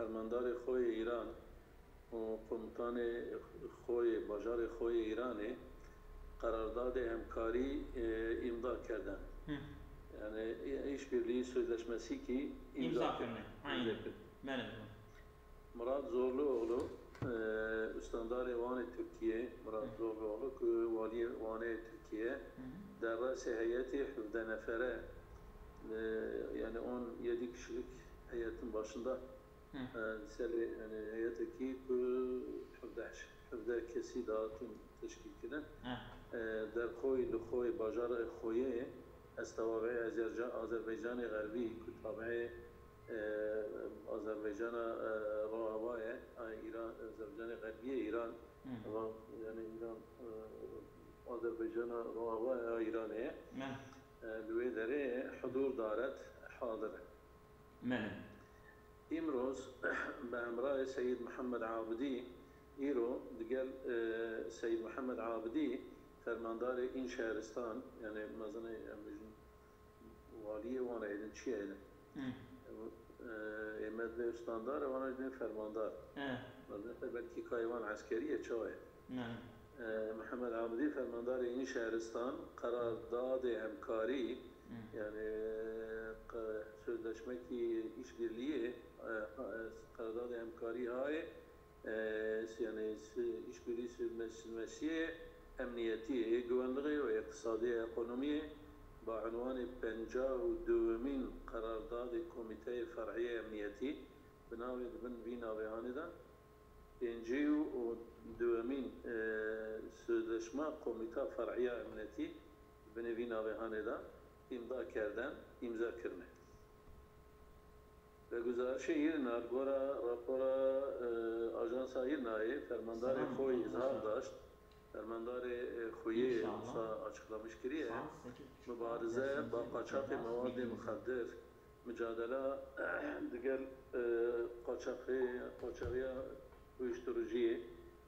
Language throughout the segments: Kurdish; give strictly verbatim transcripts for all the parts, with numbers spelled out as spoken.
Fermandarê xwe yê Îran û komutanê xwe yê bajarê xwe yê Îranê qerardadê hemkarî, e, îmza kerdin. Yani, e, işbirliği sözleşmesi ki imza kirine. Aynen. Belê. Murat Zorluoğlu, e, Üstandarê Wanê Tirkiye, Murat Zorluoğlu ku waliyê Wanê Tirkiye, derrasê heyetê hevdeh nefere, e, yani on yedi kişilik heyetin başında Hı. E, serê, yani, heyetekî ku hevdeh, hevdeh kesî dihatin teşkîlkirin. Hı. E, derxoyî li xwe bajara xwe yê, ez tawabi'ê Azerca-, Azerbaycanê Xerbî ku tabi'ê, e, Azerbaycana, e, Rojava ye, a, Îran, Azerbaycanê Xerbî ye, Îran, Hı. eva, yani, Îran, e, Azerbaycana Rojava ye, a, Îranê ye. Hı. E, li wê derê hudûr daret, hadir e. Mene. Îmroz bi hemrayê Seyîd Mihemed Abidî, îro digel, e, Seyîd Mihemed Abidî, fermandarê în şehristan, yani mezin e, em bêjin, waliyê wan êdin, çi ye êdin? Hı. E, ê me dibê ustandar, wana jî dibê fermandar. He. Mezin e, belkî kayê wan eskerî ye, çawa ye? Hı. E, Mihemed Abidî, fermandarê în şehristan, qerardadê hemkarî, Hı. yani, e, qe-, sözleşmekî işbirliği, e, e, qerardadê hemkarî hayê, e, s-, yani, s-, işbirliği sözleşmesiyê emniyetî, ê güvenliği ve iktisadî, ekonomiyê, ba unwanê pencah û duyemîn qerardadê Komîteyê Fer'iyê Emniyetî, bi navê, di bin vî navê hanê de, pêncî û duyemîn, e, sözleşma Komîta Fer'iya Emnetî di binê vî navê hanê de îmza kerden, îmza kirine. Veguzaarişê Îrna, li gora rapora, e, ajansa Îrnayê, fermandarê Selam, xwe selam. Îzhar daşt, fermandarê, e, xwe yê wisa açıklamış kiriye, mübarize ba qaçaxê mewadê muxeddir, Micadela digel, e, qaçaxê, qaçaxiya uyuşturuciyê,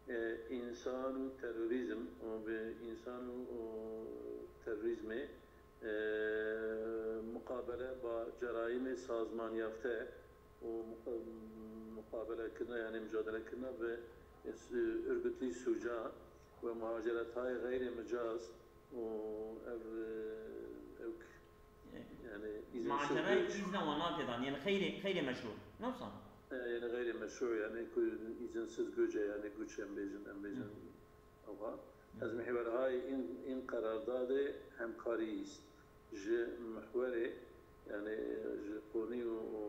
e, însan û terorîzm û bi însan û, û terorîzmê, e, muqabele ba cerayimê sazmanyafte û muqa-, muqabelekirina, yani micadele kirina bi, e, su-, örgütlü suca ve muhaceretayê xeyrê micaz û ev, e, ew Yani, îzinsiz Macerayê göç. Îzna wan nake dan, yani xeyrê, xeyrê meşru. Ne wisa? E, yani xeyrê meşru, yani ku îzinsiz göç e, yani göç em bêjin, em bêjin. Hı. Eva. Hı. Ez mihwerhayê în, în qerardadê hemkarî îst. Ji mihwerê, yani ji konî û, û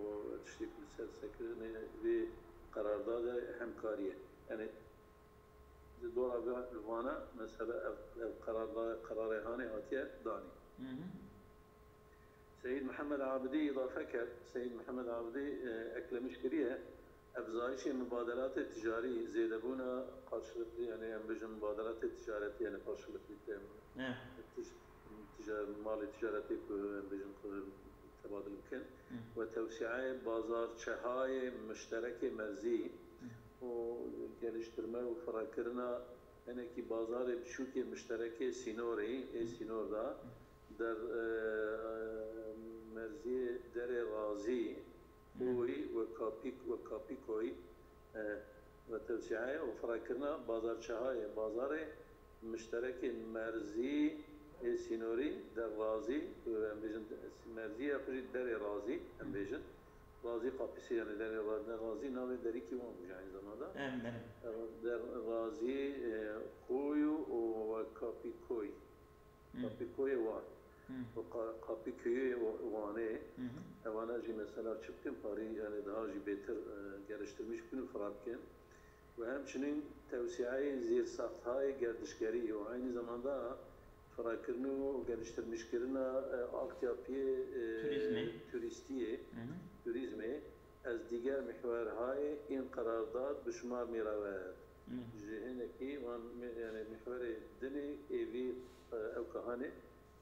tiştê ku li ser sekirinê vê qerardadê hemkarî ye. Yani, di dora ve-, vana, mesela ev, ev qerarda-, qerarê hanê hatiye danî. Hı hı. Seyîd Mihemed Abidî îdafe kir, Seyîd Mihemed Abidî, e, eklemiş kiriye, efzayişê mubadelatê ticarî, zêdebûna karşılıklı, yani em bêjin mubadelatê ticaretî, yani karşılıklı te-, Evet. tij-, tija-, malê ticaretê ku em bêjin ku tebadil bikin, Hı. ve tewsîayê bazarçehayê muşterekê merzî Hı. û geliştirme û firakirina hinekî bazarê biçûkê muşterekê sînorê, ê Hı. sînor de, Hı. der, e, merziyê Derê Razî, Hı. Koyî ve Kapîk ve Kapîkoyî, e, ve tewsîayê û firakirina bazarçehayê, bazarê muşterekê merzî ê sînorî Der Razî, em bêjin merziyê xwe jî Derê Razî, em Hı. bêjin. Razî Kapîsî, yani Derê Ra-, Der Razî navê derîkî wan bû jî aynı zamanda. Em, belê. Der Razî, e, Koyû û ve Kapîkoyî. Hı. Kapîkoyê Wan. Hı. Û Qa-, Kapîköyê Wa-, Wanê. Hı hı. Evana jî mesela çi bikin, parî, yani daha jî bêtir, e, geliştirmiş bikin û firak bikin. Ve hemçinin tewsîayê zîrsaxthayê gerdişgerî û aynı zamanda firakirin û geliştirmişkirina, e, altyapiyê, e, Turizmê. turîstiyê, Hı hı. turîzmê, ez dîger mihwerhayê în qerardad bi şima mîravet. Hı. Ji hinekî wan mi-, yani mihwerê dinê ê vî, e, ew kahanê,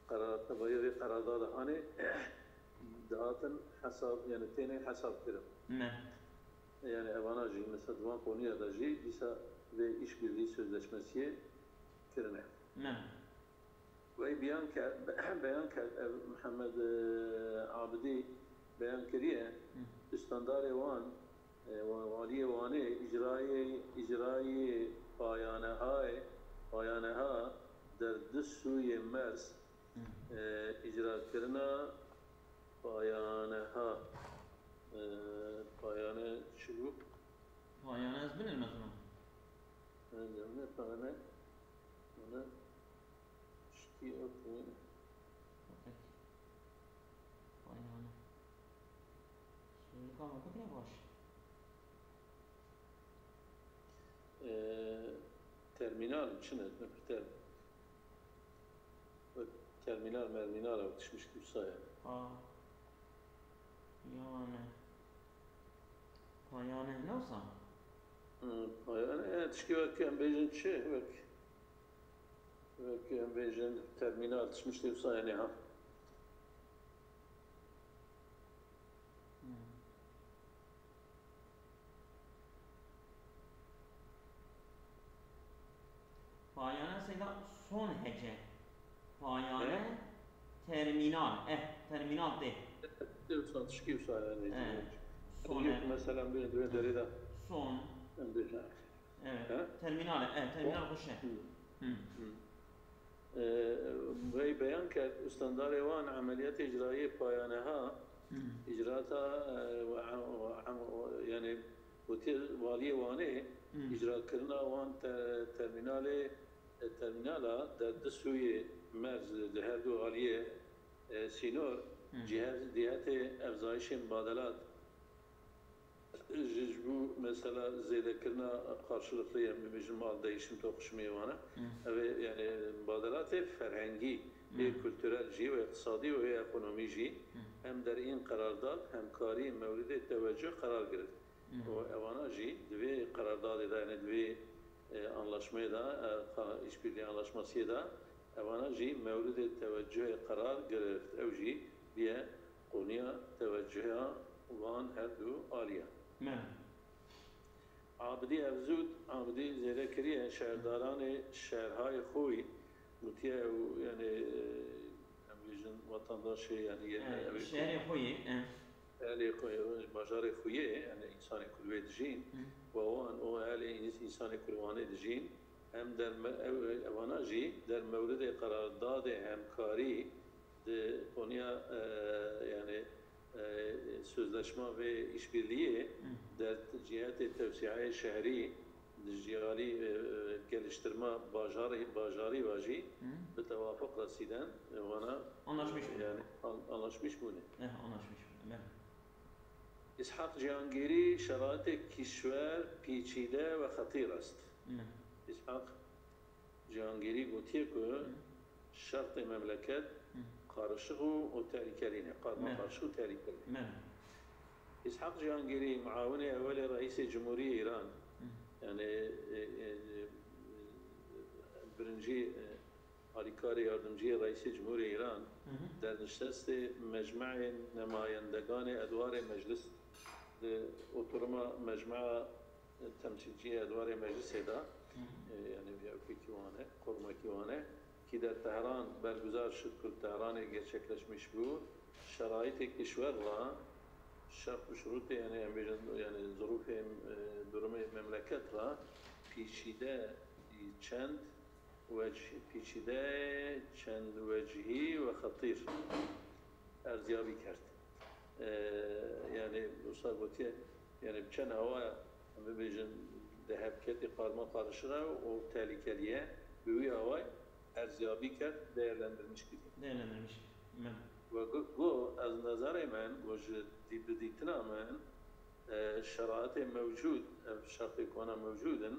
qerar, tevayê vê qerardada hanê dihatin hesab, yani têne hesab kirin. Ne. Yani evana jî, mesela di van konuya de jî dîsa vê işbirliği sözleşmesiyê kirine. Ne. Wey beyan kir, beyan kir, ev Mihemed, e, Abidî beyan kiriye, Hı. Üstandarê wan, E, wa-, Waliyê Wanê îcrayê, îcrayê payanehayê, payaneha derdisûyê merz, e, îcrakirina payaneha, e, payane çi bû? Payane ez binêrim ez ona. E, demê payane, ona ştî ew ku Okey. Payane. Sözlük ama kutine baş. Ee, terminal, çi ne? Ter-, terminal, merminal, ew tişmiş kimsa yani. Ha. Yani. Payane, ne olsa? Hı, payane, e, tişkî wek em bêjin çi? Wek Wek em bêjin terminal, tişt tiştê wisa yani ha. Hmm. Payane seyda son hece. Payane He? terminal. Eh, terminal de. Tiştê wisa, tişkî wisa yani. Eh, Son Yok, e. Mesela bir, bir derede. Son. Em bêjin. Evet. He? Terminal, evet, terminal O- hoş e. Hı. Hı. Hı. Ee, Rey beyan kerd, û standarê wan emeliyatê îcrayê payaneha, Hı. îcraata, e, we em-, we em-, we-, yani, gotiye Waliyê Wanê, Hı. îcrakirina wan te-, terminalê, e, terminala derdisûyê merz li her du aliyê, e, sînor, Hı. cihaz-, cihete evzayişê mubadelat, Ji, ji bo mesela zêdekirina qarşılıklı, em bibêjin mal değişim, tokuşmê wan e. Hı. Ev ê, yani, mubadelatê ferhengî, Hı. ê kulturel jî û iqtisadî û ê ekonomî jî Hı. hem derîn qerardad, hemkarî mewridê tewecuh qerar girt. Hı. Û evana jî di vê qerardadê de, yani di vê, e, anlaşmayê de, e, qa-, işbirliği anlaşmasiyê de, evana jî mewridê tewecuhê qerar girt. Ew jî biye Konuya tevecuha wan her du aliyan. Me. Abidî Evzûd, Abidî zêde kiriye, şerdaranê şerhayê xwe yî gotiye ew, yani, e, em bêjin, vatandaşê, yani, ye-, Evet, ew ê şehrê xwe yê, e. Şehrê xwe yê, bajarê xwe yê, yani, insanê ku li wê dijîn, Hı. we wan, o ehlê ins-, insanê ku li Wanê dijîn, em derme-, ew, evana jî dermewridê qeraradadê hemkarî, Di konuya, e, yani, e, sözleşma ve işbirliği Hı. der cihetê tevsiyayê şehrî, dijî alî, e, geliştirma bajarî, bajarî ve jî Hı. bi tewafuk resîden, e, wana, Anlaşmış bûne. yani, an-, anlaşmış bûne. Eh, anlaşmış bûne. Me. İshak Cihangîrî şeraitê kîşwer pîçîde ve xetîr est. Me. İshak Cihangîrî gotiye ku Hı. şertê memleket Hı. qarişik û, û tehlikelî ne, qarma Me. qarişik û tehlikelî. Me. Îshak Cihangîrî, muawinê ewelê Reîsê Cumhuriyê Îran, Hı. yani, e, e, e, birincî, e, alîkarê yardimciyê Reîsê Cumhuriyê Îran, Hı hı. derniştestê Mecmueyê Nemayendeganê Edwarê Meclis di oturuma Mecmua Temsilciyê Edwarê Meclisê de, Hı. e, yani bir öteki wane, korumaki wane, ki der Tehran berguzar şid ku li Tehranê gerçekleşmiş bû, şeraitê kişwer re, şert û şurûtê, yani, em bêjin, yani, zirûfê, e, durumê memleket re pîçîde, çend wecih, pîçîde, çend wecihî ve xetîr erziyabî kerd. E, yani, wisa gotiye, yani, bi çend awaya, em bibêjin, di hevketî qarma qarişik e û tehlikeliye, bi wî awayî erziyabî kerd, değerlendirmiş kiriye. Değerlendirmiş. Me. We got, got, ez nezerê min, got, ji dî-, bi dîtina min, e, şeraitê mewcûd, ev şertê ku ana mewcûd in, Hı.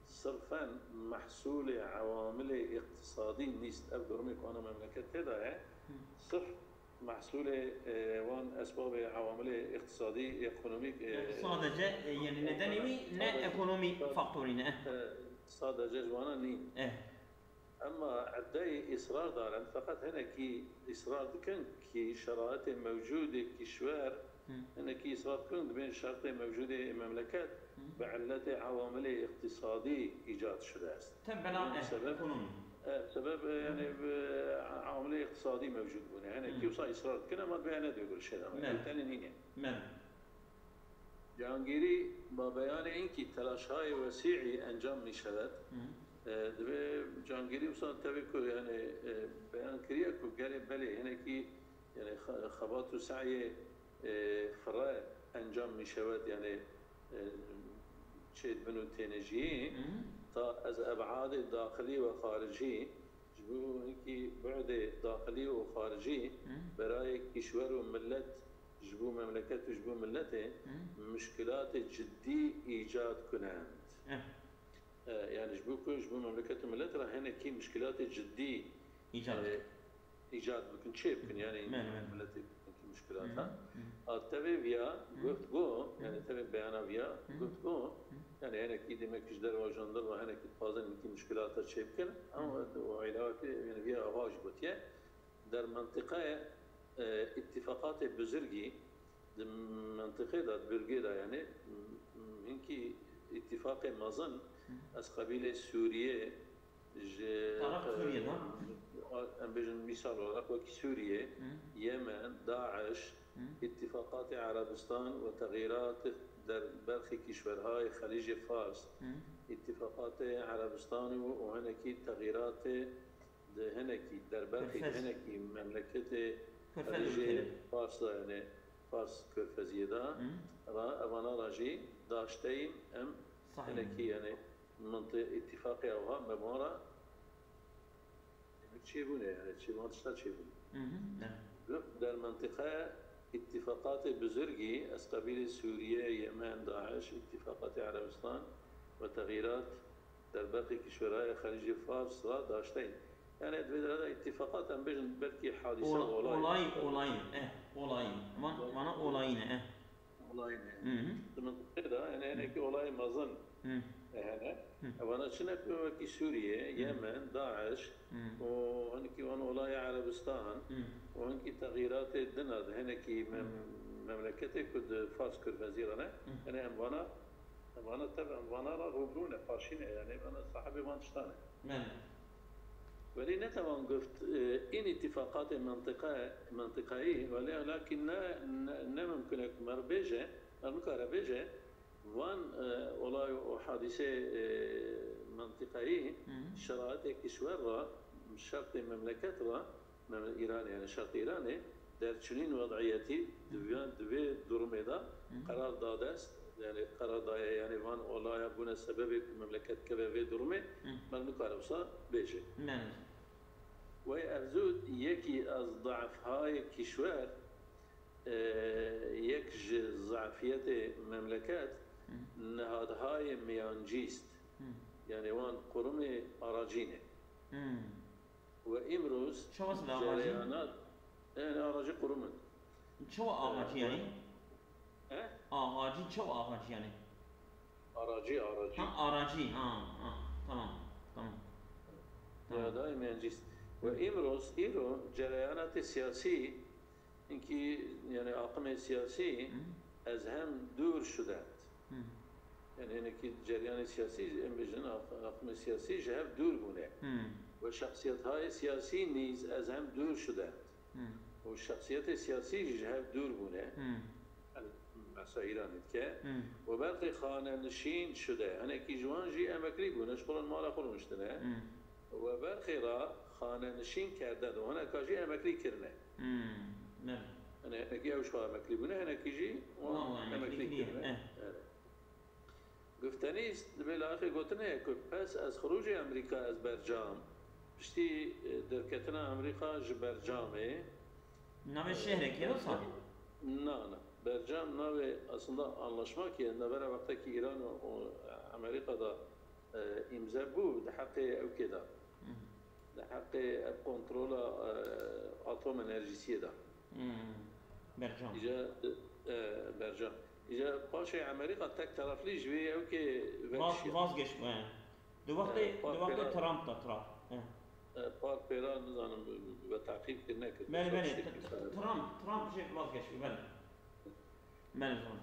sirfen mehsulê ewamilê îqtisadî nîst. Ev durumê ku ana memleket tê de ye, Hı. sirf mehsulê, e, wan esbabê ewamilê îqtisadî, ekonomîk, e, Yani sadece, e, yani nedeni wî ne sadece, ekonomî sadece, faktorî ne. e, sadece ji wana nîn. Eh. Ema edeyê îsrar darin, feqet hinekî îsrar dikin ki şeraitê mewcûdê kişwer, Hı. hinekî îsrar dikin, dibên şertê mewcûdê memleket Hı. bi illetê ewamilê îqtisadî îcad şude est. Tem bela Dibên eh, sebeb, ekonomî. eh, sebeb, eh, yani, bi ewamilê îqtisadî mewcûd bûne. Hinekî Hı. wisa îsrar dikin, ema dibê ne dibê gurişê de. Me. Ew tenê nîne. Me. Cangîrî ba beyanê inkî telaşhayê wesî'î encam mîşewet. E, divê Cangîrî wisa tevî ku, yani, e, beyan kiriye ku gelê belê hinekî, yani, xe-, xebat û seyê, e, firre encam mîşewet, yani, e, çêdibin û têne jiyî, ta ez eb'adê daxilî ve xaricî, ji bo hinkî bu'dê daxilî û xaricî, berayê kîşwer û millet, ji bo memleket û ji bo milletê, muşkilatê ciddî îcad kunend. E, yani ji bo ku ji bo memleket û millet re hinekî muşkilatê ciddî, Îcad e, bikin. îcad bikin, çê bikin, yani Mene, mene. milletê bikin ki muşkilata. Hı, hı. A tevê viya Hı. guftgo, yani Hı. tevê beyana viya Hı. guftgo, Hı. yani hinekî demek ji derva jandarma hinekî dixwazin hinkî muşkilata çê bikin. Ama Hı. o îlawekî, yani viya ava jî gotiye. Der mentiqayê, e, îttifaqatê bizirgî, di mentiqê de, di bölgê de, yani, m-, m-, hinkî îttifaqê mezin, Hı. ez qebîlê Sûriyê, ji, Taraf Sûriyê de. em bêjin, mîsal olarak wekî Sûriyê, Hı. Yemen, DAIŞ, Hı. îttifaqatê Erebistan û texîrat der berxê kîşwerhayê Xelîcê Fars, Hı. îttifaqatê Erebistan û, û hinekî texîratê di hinekî derberxê Körfez. hinekî memleketê Körfez Xelîcê ülkeleri. Fars de, yani Fars Körfeziyê de Hı. ra evana ra jî daşteyîn em Sahî. hinekî, yani, mintî-, îttifaqê ewha me van ra çêbûne, yani çêbûn tişta çêbûne. Hı hı, evet. Guft der mentiqe îttifaqatê bizirgî, ez qebîlê Sûriye, Yemen, DAIŞ, îttifaqatê Erebistan ve texîrat derberxê kîşwerayê Xelîcê Fars ra daşteyîn. Yani di vê derê de îttifaqat em bêjin belkî hadîse Ola-, olay. olay, olayî, eh, olayî. Van, vana olayî ne, eh. Olayî ne. Hı hı. Di mintîqê de, yani, hinekî olayê mezin Hı. e hene. Hı. Evana çi ne ku wekî Sûriye, Hı. Yemen, DAIŞ Hı. û hinkî wan olayê Erebistan Hı. û hinkî texîratê din a di hinekî mem-, Hı. memleketê ku di Fars Körfezî re ne. Hı. Yani em vana, em vana tev, em vana re rûbirû ne, qarşî ne, yani vana sahibê van tiştan e. Mene. Welê netewan guft, e, în îtîfaqatê mentiqa-, mentiqayî, welê lakin ne, ne, ne mimkun e ku mer bêje, mer nikare bêje, van, e, olay û hadîsê, e, mentiqayî, Hı hı. şeraitê kişwer re, şertê memleket re, mem-, Îranê, yani şertê Îranê, derçûnîn wed'iyetî di vê, di vê durumê de Hı hı. qerar da dest, yani qerar daye, yani van olaya bûne sebebê ku memleket keve vê durumê, Hı. mer nikare wisa bêje. Mene. Wey ev zû yekî ez zafhayê kîşwer, e, yek ji zafiyetê memleket Hı. nihadhayê miyancîst, Hı. yani wan qurumê aracî ne. Hı. Ve îmrûz Çawa zila aracî? cereyanat, yani aracî qurum in. Çawa E, ağacî yani? He? Ağacî, çawa ağacî yani? Aracî, aracî. Ha, aracî, ha, ha. Tamam, tamam. Tamam. Nihadhayê miyancîst. Ve îmrûz, îro, cereyanatê siyasî, hinkî, yani aqimê siyasî, Hı. ez hem dûr şudent. Hı. Yani hinekî ceryanê siyasî, em bêjin, aq-, aqimê siyasî ji hev dûr bûne. Hı. Ve şexsiyethayê siyasî nîz ez hem dûr şudent. Hı. Û şexsiyetê siyasî jî ji hev dûr bûne. Hı. El-, mesela Îranê dike. Hı. Ve belkî xanenişîn şude. Hinekî ji wan jî emeklî bûne, ji xwe mala xwe rûniştine. Hı. Ve belkî ra xanenişîn kerde de. Hineka jî emeklî kirine. Hmm, belê. Yani hinekî ew ji xwe emeklî bûne, hinekî jî wan Wan wan emeklî emeklî kiriye, kirine. eh. Evet. Guftenîs, divê layiqê gotinê ye ku pes ez xirûcê Amerîka ez bercam. Piştî, e, derketina Amerîka ji bercamê. Navê şehrekî ye wisa? Na, na. Bercam navê aslında anlaşma ki navbera wextekî Îran û, û Amerîka da, e, îmze bû, di heqê ew kê da. Hı. Di heqê ev kontrola, e, atom enerjîsiyê de. Hmm. Bercam. Îca, e, bercam. Îca paşê Amerîka tek tereflî ji vê ewkê Vaz-, vekişiya. vazgeçme. Di wextê, E, di wextê Pêra- Trump da, Trump. He. E, Park Pêra nizanim bi, bi, bi teqîb kir nekir. Belê, belê. Tiştekî T-, t-, sene. Trump, Trump jê vazgeçme, belê. Belê, zanim.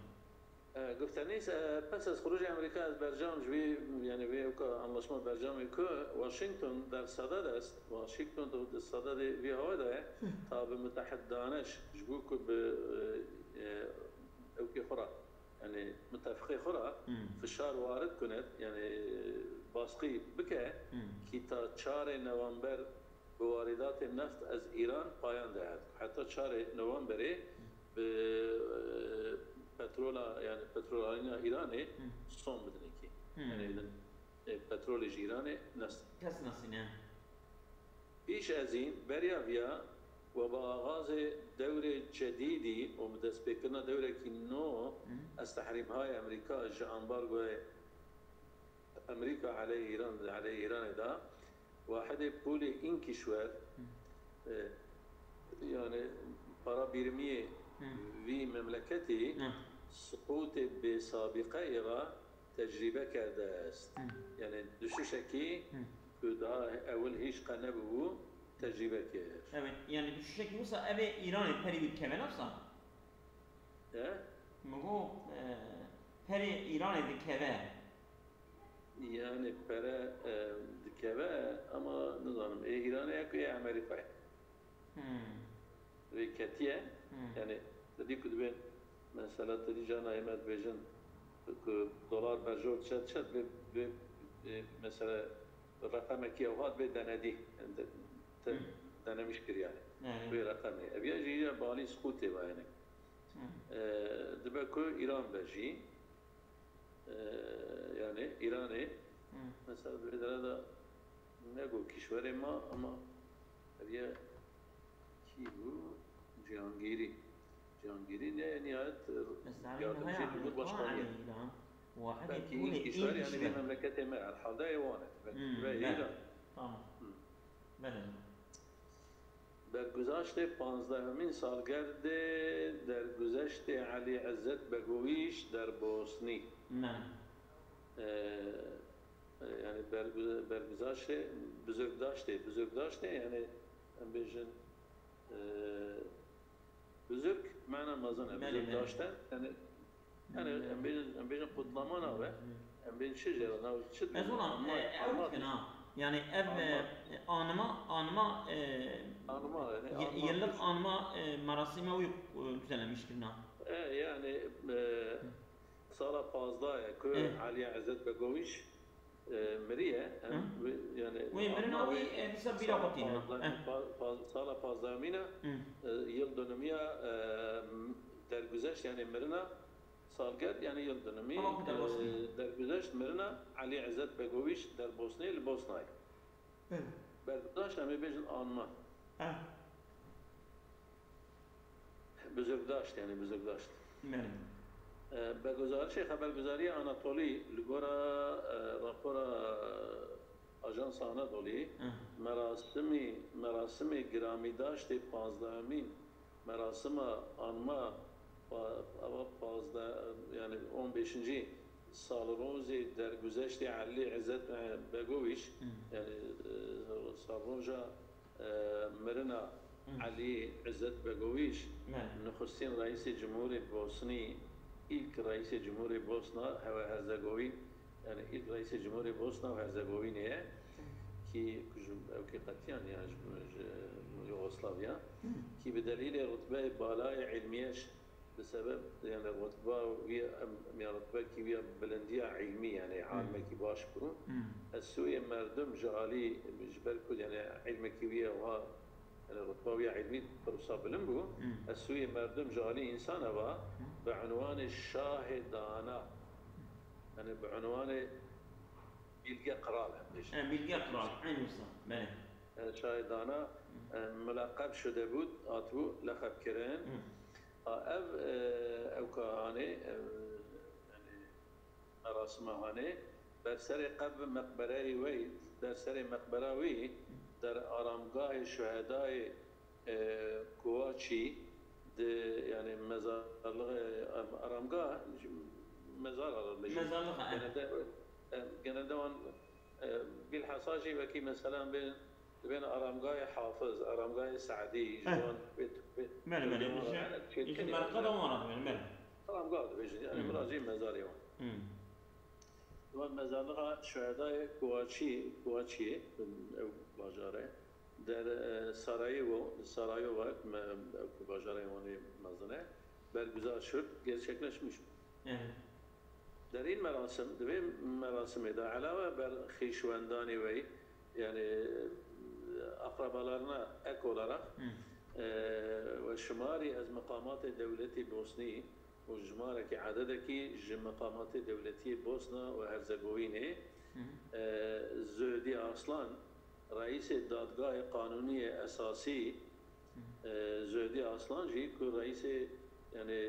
E, guftenîs, e, pes ez xirûcê Amerîka ez bercam ji vî, yani vê ewka anlaşma bercamê ku Washington der seded est, Washington di, di sededê vî hawê de ye, ta bi mutehidane ji, ji bo ku bi, e, e, ewkê xwe re, yani mitefiqê xwe re fişar warid kunet, yani baskı bike ki ta çarê November bi waridatê neft ez Îran payan de het. Heta çarê Novemberê bi, e, petrola, yani petrol alîna Îranê son bidinekî. Yani e, petrolê ji Îranê nestin. Kes nesîne. Pîş ezîn beriya viya we bi axazê dewrê cedîdî û bi destpêkirina dewrekî nû ez tehrîmhayê Amerîka ji ambargoyê Amerîka aleyh Îran, aleyh Îranê da, wahidê pûlê în kîşwer, e, yani para bîrimiyê vî memleketî siqûtê bêsabîqeyê ra tecrîbe kerde est. Yani düşüşekî ku daha ewil hîç qe nebûbû, tecrîbe kir. Evet, yani düşüşekî wisa ev ê Îranê perî wî dikeve, ne wisa? He? Min got, e, perê Îranê dikeve. Yani pere, e, dikeve ama nizanim. Ê Îranê ye ku ê Amerîkayê. Hmm. Vê ketiye. Hmm. Yani te dî ku dibê mesela te dî carna ême dibêjin ku dolar berjor diçe, diçe, dibê, dibê, e, mesela reqemekî ew hat bê denedî. Yani de, te Hmm. denemiş kir yani. Yani. Vê reqemê. Ev ya jî ya balî siqûtê ve yani. Hmm. E, dibe ku Îran be jî. E, yani Îranê, Hmm. mesela bi vê dere de ne got kîşwerê ma, ama ev ye kî bû? Cihangîrî. Cihangîrî ne nihayet, e, Mesela yardımcı haya Cumhurbaşkanı. Belki kîşwer yani bir memleketê me, herhalde ê wan e. Belki Hmm, ve belê. Îran. Tamam. Hmm. Belê. Berguzaştê panzdehemîn salgerdê derguzeştê Elî Ezzet Begovîş der Bosnî. Me. Ee, yani bergu-, berguzaştê, buzurgdaştê, buzurgdaştê yani em bêjin, ee, buzurg mana mezin e, Belê, belê. Buzurgdaşte yani Yani em bêjin, em bêjin kutlama nave, em bêjin çi jê re, nav çi dibêjin? Ez ona, e, ew dikin ha. Yani ev, e, anma, anma, e, Anma, yani ye-, anma yıllık anma, e, merasime wî, e, düzenlemiş kirina. E, yani, e, sala pazdeh ye ku Hı. Aliye Ezzet Begoviç, e, miriye, em, Hı. wê, yani, Wê mirin ama wî, wê e, dîsa bîra sala xwe tînin. pazdeh-, Eh. pa-, pa-, sala pazdehemîn e, Hı. e, yıl dönümü ya, e, derguzeşt, yani mirina, salgerd, yani yıl dönümü, Ama ku derbas e, bî. derguzeşt mirina Elî Ezzet Begoviç derbosnê li Bosnayê. Belê. Berguzaşt, em ê bêjin anma. Eh. Buzurgdaşt, yani buzurgdaşt. Belê. E, be guzarişê xeberguzariya Anatolî, li gora, e, rapora, e, Ajansa Anadolî, Hı. merasimî, merasimê giramîdaştê panzdehemîn, merasima anma pa-, ava pazdeh, yani on beşinci salrozê derguzeştê Elî Ezzet Begoviç, Hı. yani, e, salroja e, mirina Hı. Elî Ezzet Begoviç, Me. nixustin reîsê cumhurê Bosnî, ilk reîsê cumhurê Bosna ve Herzegovîn, yani ilk reîsê cumhurê Bosna ve Herzegovînê ye, ki, ku ji, ew ki qetiyan ya ji, ji Yugoslavya, Hı. ki bi delîlê rutbeyê balayê ilmiyeş, bi sebeb, yani, rutba wî, em, em, ya rutbekî wî ya bilindiya ilmî, yani, Hmm. alimekî baş bû. Hmm. Ez sûyê merdum ji alî, ji ber ku, yani, ilmekî wî ya wiha, yani, rutba wî ya ilmî pir wisa bilind bû. Hmm. Ez sûyê merdum ji alî însan eva Hmm. bi unwanê şahê dana, yani, bi unwanê bilge kral em bêjin. E, bilge kral, eyn wisa, belê. E, şahê dana, Hmm. e, mulaqeb şude bû, hatibû leqebkirin. Hmm. A, ev, e, ew ka hanê, ev, yani, merasima hanê, ber serê qeb meqbereyê wê, ber serê meqbera wî, der aramgahê şuhedayê, e, Kuwaçî, di, yani, mezarlığê, em, aramgah, mezar ara dibêjin. Mezarlığ, e. Genelde, e, genelde wan, e, bilhassa jî wekî, mesela, bên, dibên aramgahê Hafiz, aramgahê Se'dî, ji Eh. wan bê, bê, Belê, belê, bê ji, wan ji çêdikin merqeda yani. wan re dibên, belê. Aramgah dibêjin, yani Hmm. miracî mezarê wan. Hmm. Di wan mezarlixa şuhedayê Kuwaçî, Kuwaçiyê, ew bajar e, der, e, Sarayevo, Sarayevo, me, ew ku bajarê wan ê mezin e, berguzar şud, gerçekleşmiş. Derîn merasim, di vê merasimê de, elawe ber xîşwendanê wê, yani akrabalarına ek olarak, e, ve şimarî ez meqamatê dewletî Bosnî û jimarekî ededekî ji meqamatê dewletiyê Bosna û Herzegovînê, e, Zühdî Aslan, reîsê Dadgahê Qanûniyê Esasî, e, Zühdî Aslan jî ku reîsê, yani,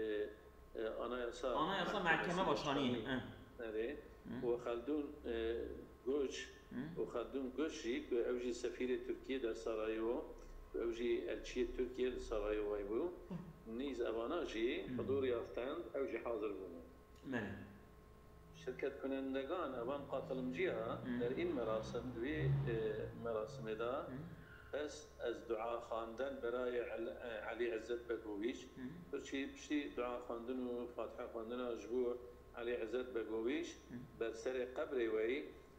e, Anayasa Anayasa Mahkeme Mahkemesi Başkanı, Başkanı, e. Nerê, Hı. û Xeldûn, e, Goç, Hı. û Xeldûn Goç jî ku ew jî sefîrê Tirkiyê der Sarayevo, ku ew jî elçiyê Tirkiyê li Sarayevayê bû, Hı. nîz evana jî Hı. hudûr yaftend, ew jî hazir bûne. Belê. Şirketkunendegan evan qatılımcıya Hı. derîn merasim, di vê, e, merasimê de Hı. pes ez dua xwandin berayê El-, e, Elî Ezzet Begoviç. Hı. Pirçî piştî dua xwandin û fatiha xwandina ji bo Elî Ezzet Begoviç Hı. ber serê qebrê wê,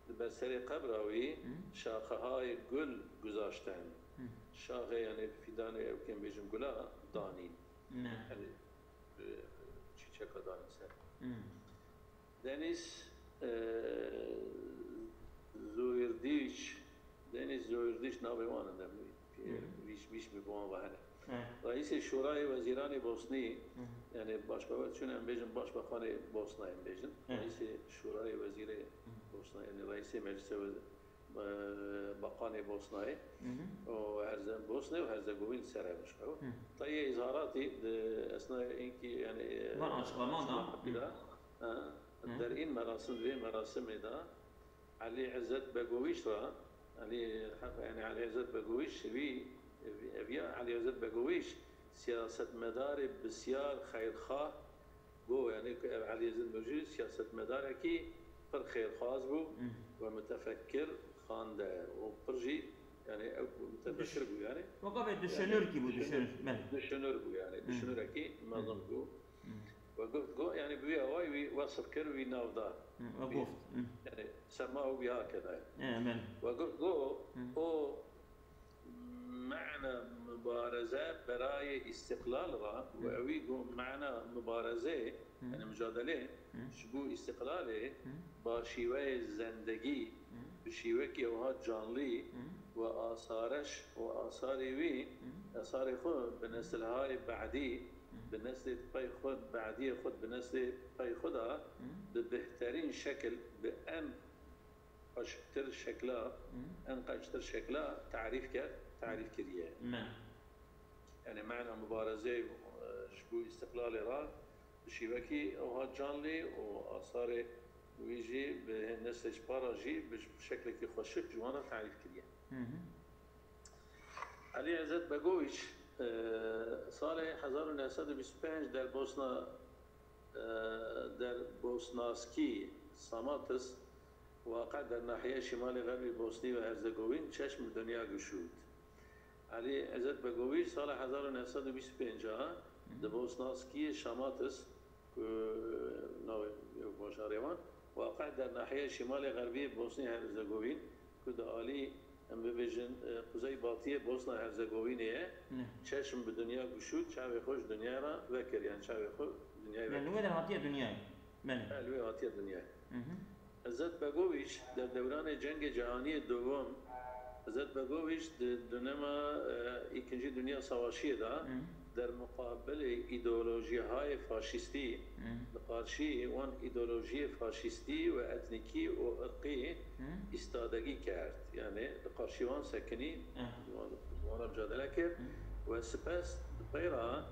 li ber serê qebra wî Hı. şaxehayê gul guzaştin. Hı. Şaxê, yani fîdanê ew kêm bêjin gula danîn. Ne. Yani, e, çîçeka danîn ser. Hı. Deniz, e, Zoirdiç, Deniz Zoirdiç navê wan in, em, Hı hı. vîş, vîş bi wan ve hene. Evet. Reîsê Şurayê Wezîranê Bosnî, Hı hı. yani başbakan, çün em bêjin başbakanê Bosna em bêjin. Evet. Reîsê Şurayê Wezîrê Hı. Bosna, yani reîsê Meclisê Wez-, e, Bakanê Bosnayê Hı hı. û Herze-, Bosnê û Herzegovîn ser ev ji xwe. Hı. Tayê îzharatî di esna inkî, yani, e, Van açıklaman da. açıklamatî Hı. da, e, Hı. derîn merasim, vê merasimê de Elî Ezzet Begoviç re, Elî, yani Elî Ezzet Begoviç wî, ev ya Elî Ezzet Begoviç siyasetmedarê bisyar xeyrxwah Go, yani ku ev Elî Ezzet Begoviç siyasetmedarekî pir xêrxwaz bû Hı. ve mutefekkir xande û pir jî, yani ew mutefekkir Düş- bû yani. Weka ve Yani düşünür ki bu, Yani düşünür. Belê. düşünür bû yani, Hı. düşünürekî Hı. mezin bû. Hı. Ve got, go, yani bi wî awayî wî wesf kir, wî nav da. Hı, ve Wî- goft. Hı. Yani sema û wî hakeda. E, belê. Ve got, go, Hı. o Mena mubareze berayê îstiqlal ra û Hı. ewî ku mena mubarezê, Hı. yani mücadele, Hı. ji bo îstiqlalê Hı. ba şîweyê zendegî, Hı. bi şîwekî ewha canlî Hı. û asareş û asarê wî, Hı. esarê xwe bi nesilhayê be'dî, Hı. bi neslê pey xwe, be'diyê xwe, bi neslê pey xwe de Hı. bi bihterîn şekil, bi en xweşiktir şekla, Hı. en qeştir şekla tarîf kir, tarîf kiriye. Me. Yani mena mubarezê, e, ji bo îstiqlalê re bi şîvekî ewha canlî û asarê wî jî bi neslê ji para jî bi şeklekî xweşik ji wan re tarîf kiriye. Hı hı. Elî Ezzet Begoviç, e, salê hezar û neh sed û bîst û pênc der Bosna e, der Bosnaskî Samatis, waqe der nahiye şimalê xerbî Bosnî ve Herzegovîn çeşm bi dinya gişût. Elî Ezet Begoviç sala hezar û neh sed û bîst û pênc a di Bosnaskiyê Şamatis, ku navê ew bajarê wan, waqe der nahiye şimalê xerbiyê Bosnî Herzegovîn, ku di alî, em bibêjin, e, quzey-batiyê Bosna Herzegovînê ye, Ne. çeşm bi dinya gişût, çavê xwe ji dinyayê re vekir, yani çavê xwe dinyayê Yani vekir. wê der hatiye dinyayê. Belê. He, li wê hatiye dinyayê. Hı hı. Ezet Begoviç der dewranê Cengê Cihaniye Duvom, Ezet Begoviç di dönema, e, İkinci Dünya Savaşiyê de Hı. der muqabilê îdeolojiyahayê faşîstî Hı. li qarşî wan îdeolojiyê faşîstî ve etnîkî û irqî Hı. îstadegî kerd. Yani li qarşî wan sekinî, Hı. wan, wan re mücadele kir. Hı. Ve sipes di pey re Hı.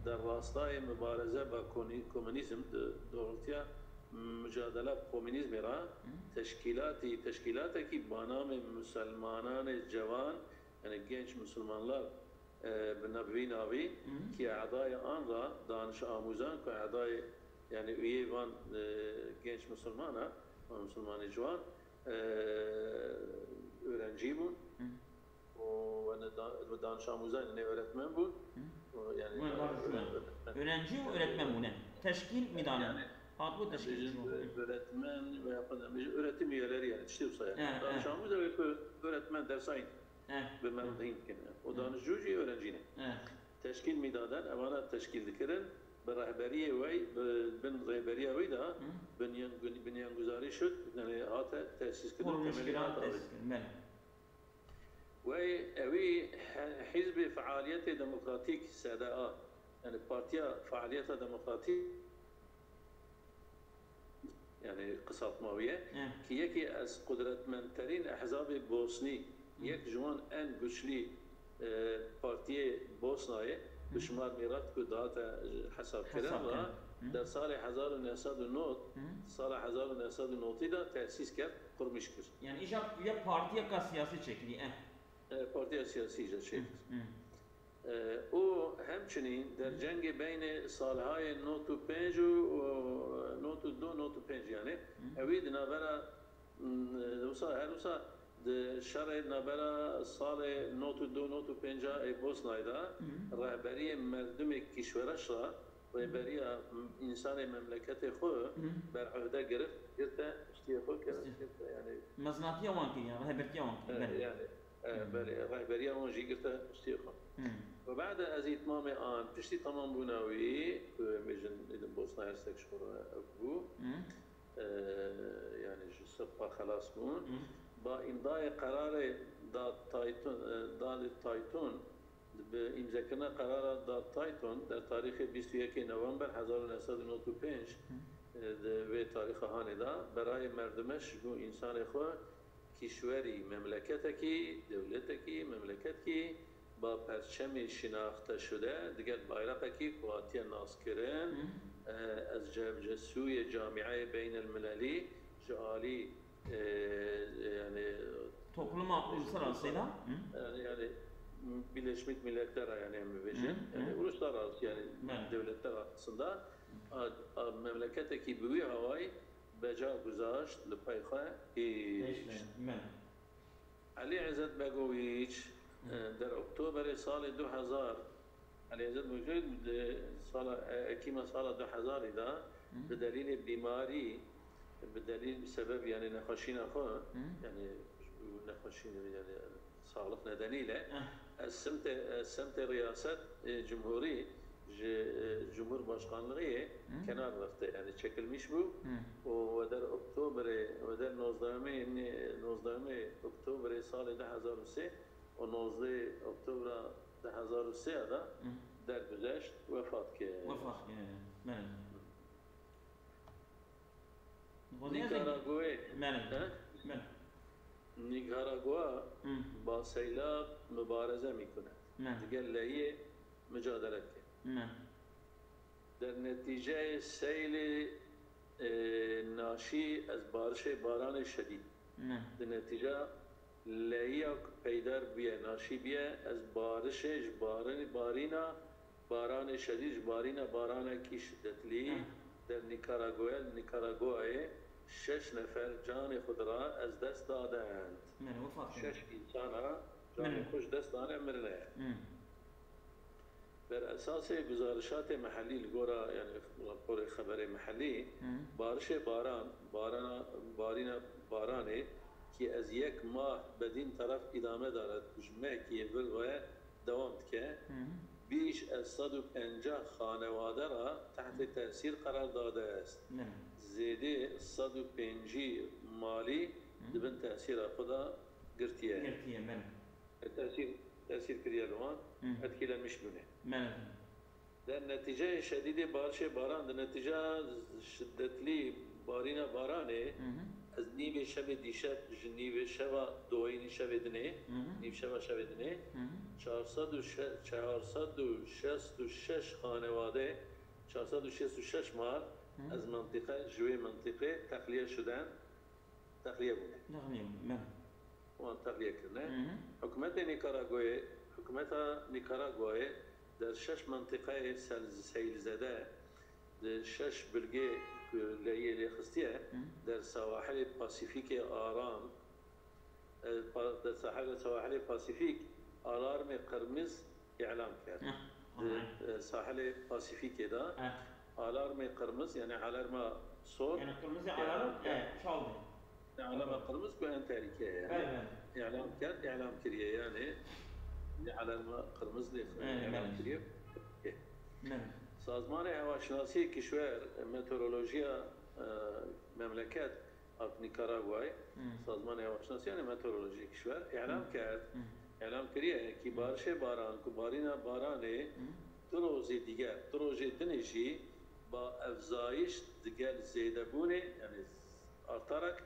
der rastayê mubareze ba konî-, komunîzm di doğrultuya mücadele bi komunîzmê re Hı. teşkîlatî, teşkîlatekî ba namê Muselmananê Cewan, yani genç Müslümanlar, e, bi nav-, vî navî, Hı. ki edayê an ra danişamûzan ku edayê, yani üyeyê van, e, genç Müslüman a, van Müslümanê ciwan, e, öğrencî bûn. Hı. Û yani da-, danişamûzan, yani öğretmen bûn. Hı. Û yani Bûn, da-, danişamûzan. öğretmen. Öğrenci û öğretmen bûn, yani. Teşkîl mîdanan. Yani, Hatbû teşkîl yani, şûn. öğretmen ve yapın, öğretim üyeleri yani, tiştê wisa yani. He, he. Danişamûz ve öğretmen dersayîn. Eh, Bi me eh. hîn dikin. O Eh. danişcû jî öğrencî ne. Eh. Teşkîl mîdadan, evana teşkîl dikirin. bi rehberiyê wê, bi bin rêberiya wê de Hı. binyan-, binyanguzarî şud, yani hate tesîskirin, Kurulmuş temelî kiran hate tesîskirin, belê. Wê ewî he-, Hizbê Fealiyetê Demokratîk, S D A, yani Partiya Fealiyeta Demokratîk, yani kısaltma wî ye, Evet. ki yekî ez qudretmendterîn ehzabê Bosnî, Hı. yek ji wan en güçlü, e, partiyê Bosnayê, Hı. bi şimar mîrat ku dihate hesabkirin Hesabkirin. re, Hı. der salê hezar û neh sed û nod, Hı. sala hezar û neh sed û nodî de tesîs kir, qurmîş kir. Yani îja ya partiyeka siyasî çekilî, eh. E, partiya siyasî îja çêkir. Hı, hı. E, û hemçinîn der cengê beynê salhayê nod û pênc û, û nod û du, nod û pênc yani, Hı. ewî di navbera, m, wisa, her wisa di şerê navbera salê nod û du, nod û pênc ê Bosnayê de Hı. rehberiyê merdimê kîşwereş re, rêberiya, m, însanê memleketê xwe Hı. ber ehde girift, girte, piştiyê xwe kir, Piştiyê. girte, yani. Meznatiya wan kiriye, rehbertiya wan kiriye, E, belê. yani, e, Hı. belê, rehberiya wan jî girte piştiyê xwe. Hı. Ve ba'de ez îtmamê an, piştî tamambûna wî, ku em bêjin, êdin Bosna Hersek ji xwe re ev bû. Hı. E, yani ji sebba xelas bûn. Hı. Ba îmdayê qerarê Dayton, e, Dadê Dayton, bi îmzekirina qerara Dayton der tarîxê bîst û yekê November hezar û neh sed û nod û pênc, Hı. e, di vê tarîxa hanê de, berayê merdimeş ji bo însanê xwe kîşwerî, memleketekî, dewletekî, memleketkî ba perçemê şinaxte şude, digel bayraqekî ku hatiye naskirin, Hı. e, ez cevcesûyê camîayê beynelmilelî ji alî, e, yani, Topluma uluslararası da, hı? yani, yani, Birleşmiş Milletler, yani, em bibêjin. Hı, hı. Yani, uluslararası, yani, Belê. devletler arasında, a, a, memleketekî bi wî hawayî beca guzaşt, li pey xwe hişt. Hişt, belê. Elî Îzzet Begoviç, Hı. e, der Oktoberê salê du hezar, Elî Îzzet Begoviç di sala, e, Ekîma sala du hezarî de Hı. bi delîlê bîmarî, bi delîl, bi sebeb, yani nexweşîna xwe, Hı. yani ji bo nexweşîn, yani sağlık nedeniyle, Eh. ez semtê, ez semtê riyaset, e, cumhurî ji, e, Cumhurbaşkanlığı Hı. kenar rexte, yani çekilmiş bû. Hı. Û weder Oktoberê, weder nozdehemê, nozdehemê Oktoberê salê du hezar û sê û nozdehê Oktobra du hezar û sê de Hı. derguzeşt, wefat kir. Wefat kir, belê. Dixwazî ez ê Nîkaraguayê, Belê. he? Belê. Nîkaragua Hı. ba seylab mubareze mîkune. Belê. Digel leyê micadele dike. Belê. Der netîceyê seylê, e, naşî ez barişê baranê şedîd. Belê. Di netîca Leyiya ku peydar bûye, naşî bûye, ez barişê ji barin-, barîna baranê şedîd, ji barîna baranekî şiddetlî Hı. der Nîkaraguayê, Nîkaraguayê şeş nefer canê xwe dira, ez dest dadend. Belê, wefat kirin. Şeş însana canê Belê. xwe ji dest dane, mirine. Hı. Ber esasê guzarişatê mehellî, li gora, yani, raporê xeberê mehellî, Hı. barişê baran, barana, barîna baranê ki ez yek mah bedîn teref îdame dare, ku ji mehekî yê vir ve dewam dike, Hı. bîş ez sed û penca xanewade re tehtê tesîr qerar dade est. Ne. Zêdê sed û pêncî malî Hı. di bin tesîra xwe de girtiye. Girtiye, belê. Tesîr, tesîr kiriye li wan, Hı. etkilemiş bûne. Belê. Der netîceyê şedîdê barişê baran, di netîca şiddetlî barîna baranê, Hı hı. ez nîvê şevê dîşev ji nîvê şeva doyînî şevê dinê, Hı hı. nîvşeva şevê dinê, Hı hı. çar sed û şeş, çar sed û şeş û şeş xanewade, çar sed û şeş û şeş mal, Hı hı. ez mentiqe, ji wê mentiqê texliye şiden, texliye bûne. Texliye bûne, belê. Wan texliye kirine. Hı hı. Hikûmetê Nîkaraguayê, hikûmeta Nîkaraguayê der şeş mentiqeyê sel-, seylzede di şeş bilgê ku leyê lê xistiye, Hı. der sawahilê Pasîfîkê aram, e, pa-, der sahilê, sawahilê Pasîfîk alarmê qirmiz îlan kir. Heh, Di, aha. e, sahilê Pasîfîkê de Eh. alarmê qirmiz, yani alarma sor, Yani kırmızı ya, alarm, ya, eh, çaldı. ya alarma qirmiz ku en tehlîke ye, yani. Belê, belê. Îlan kir, îlan kiriye, yani. Ya alarma qirmiz lê Belê, îlan belê. kiriye. Belê. Sazmanê Hewaşinasiyê Kişwer, Meteorolojiya e, Memleket, ak Nikaraguay, Sazmanê Hewaşinasiyê, yani Meteorolojiya Kişwer îlan kerd, îlan kiriye ki barişê baran, ku barîna baranê du rojê diger, du rojê dinê jî ba evzayîş digel zêdebûnê, yani artarak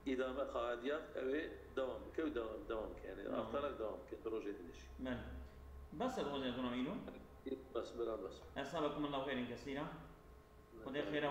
îdame xahet yat, ew ê dewam bike û dewam, dewam bike. Yani artarak dewam bike, du rojê dinê jî. Belê. Bes e, Hocam, zûna mîno. Bes, bira, bes. Esnabekum Allahu xeyrin kesîra. Xwedê xêra